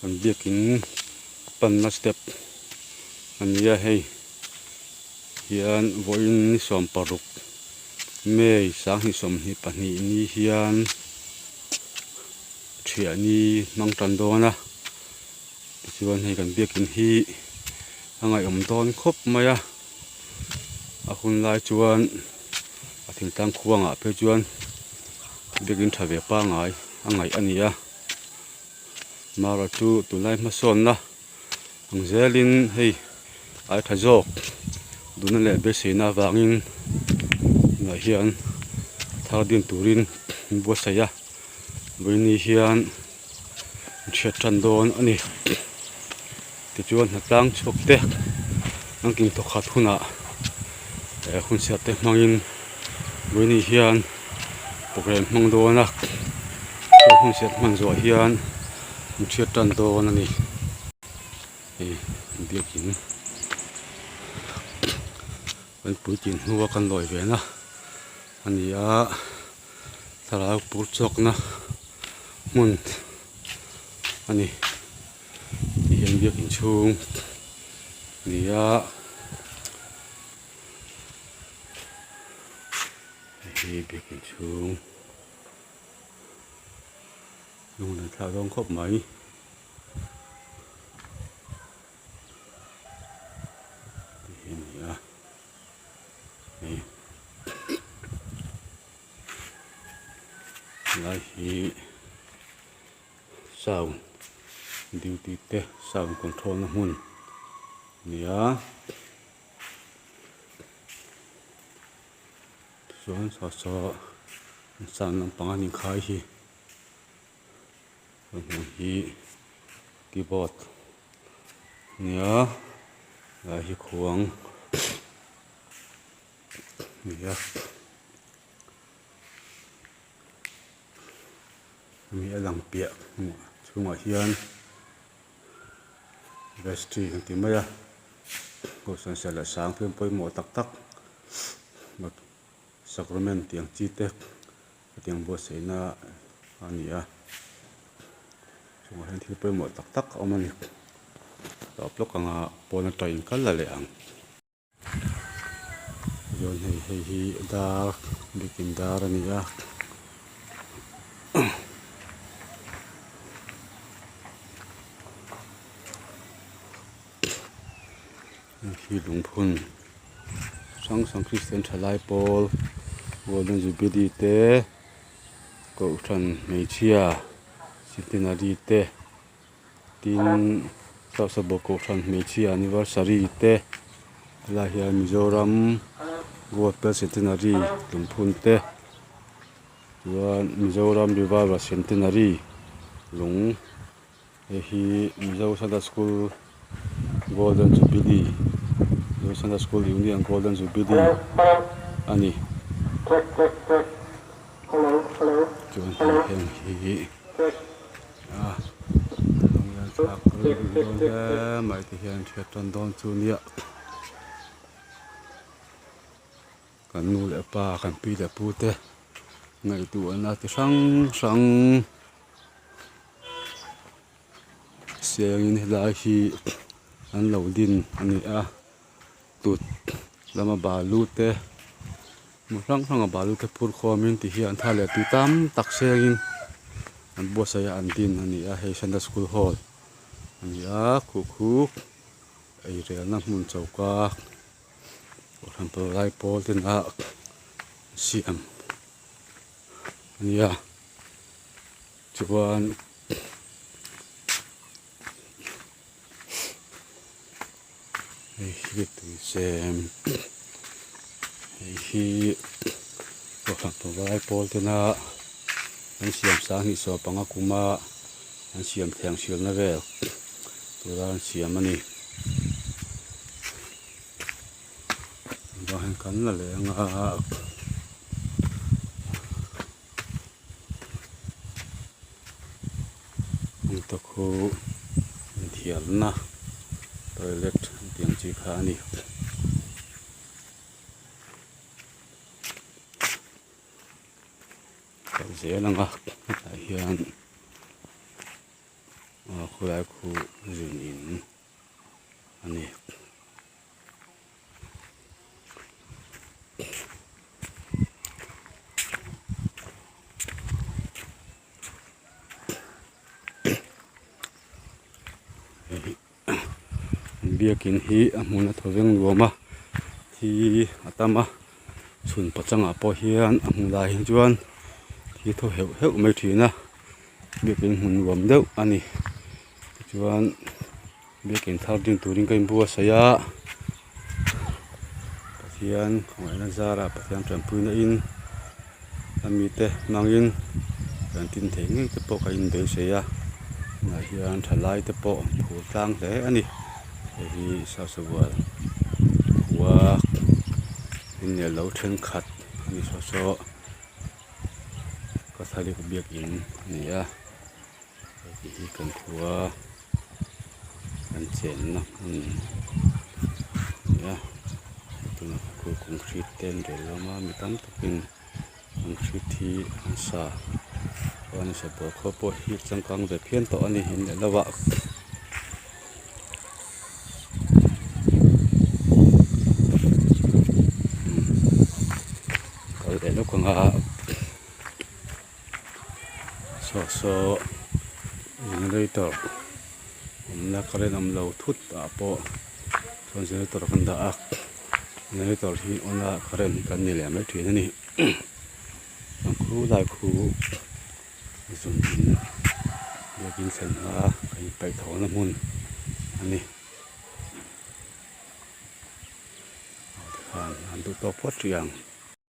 Kan biakin panna step a ni a hei hian vawiin ni 16 May 2022 ni hian thiah ni hmang tan dawn a tichuan hei kan biakin hi a ngaihawm dawn khawp mai a a hun lai chuan a thingtlang khuangah phei chuan biakin tha ve pangai a ngaih a ni a. Mara chu tunlai hmasawnna ang zelin hei ai tha zawk duhna leh beiseina avangin tunah hian thar din turin an buatsaih a vawiini hian an hriat tan dawn a ni tichuan hnatlang chhuak te an kin thawkhat hunah eh hun chhiat te hmangin vawiini hian program hmang dawn a hun chhiat hman zawh hian an hriat tan dawn a ni hei biakin kan puitling hnua kan lawi ve na a ni a thlarau pur chhuakna hmun a ni. Ti hian biakin chhung a ni a hei hi biakin chhung lung an thlak dawn khawp mai. Ti hi a ni a hei helai hi. Sound duty te sound control na hmun a ni a tichuan saw saw sound lampang an inkhai hi a hmun hi keyboard a ni a helai hi khuang a ni a. Hemi a lang piah chhungah hian vestry an ti mai a kohhran serh leh sang thil pawimawh tak tak sacrament tih ang chi te hetiang buatsaihna a ni a chungah hian thil pawimawh tak tak a awm a ni tawp lawk anga pawn atangin kal la leh ang. Chuan hei hei hi dar biakin dar a ni a hei hi lungphun hrang hrang kristian thalai pawl golden jubilee te kohhran hmeichhia centenary te. Tin, Sasabo Kohhran Hmeichhia Anniversary te helai hian Mizoram Gospel Centenary lungphun te chuan Mizoram Revival Centenary lung hei hi Mizo Sunday School Golden Jubilee Mizo Sunday School Union Golden Jubilee a ni. Chuan hei heng hi. A lunglen thlak rilru dawn hle mai ti hian hriat tan dawn chu nia kan nu leh pa kan pi leh pu te ngaihtuahna ti hrang hrang siangin helai hi an lo din a ni a. Tut lama balu te hmun hrang hranga balu te phur khawmin ti hian thla leh tui tam tak sengin an buatsaih a an din a ni a hei Sunday school hall a ni a khuh khu ei relna hmun choka kohhran pawlai pawl ten a siam a ni a chuan. Hei hi tuizem hei hi kohhran pavalai pawl tena an siam sanghnih sawm panga kuma an siam thiang hrilna vel tura an siam a ni vang hian kan la leh ang a. Heng te khu inthiarna toilet an tih ang chi kha a ni. Kal zel ang a hetah hian ah khu. Khulai khu zun in a ni. Biakin hi a hmun a thaw veng nuam a thi a tam a chhun pachangah pawh hian a hmu lai hi chuan thi thaw heuh heuh mai thin a biakin hmun nuam deuh a ni tichuan biakin thar ding turin ka inbuatsaih a Pathian khawngaihna zarah Pathian tanpuina in a mite hmangin kan tin theih ngei te pawh ka inbeisei a tunah hian thalai te pawh phur tlang hle a ni hei hi Sasabual khua inel lo thenkhat a ni saw saw Catholic biakin a ni a hei hi kan khua kan chenna hmun a ni a tunah khu concrete te an rel hlawm a mi tam takin concrete hi an sa chuan sabual khua pawh hi changkang ve phian tawh a ni in leh lo ah. Kal leh lawk ang a saw saw generator awmna current awm lo thut ah pawh chuan generator kan dah a generator hi on a current hi kan ni leh mai thin a ni chuan khu lai khu zun in biakin thlen hma kan inpeih thawhna hmun a ni tikhan an duh tawk phawt rih ang.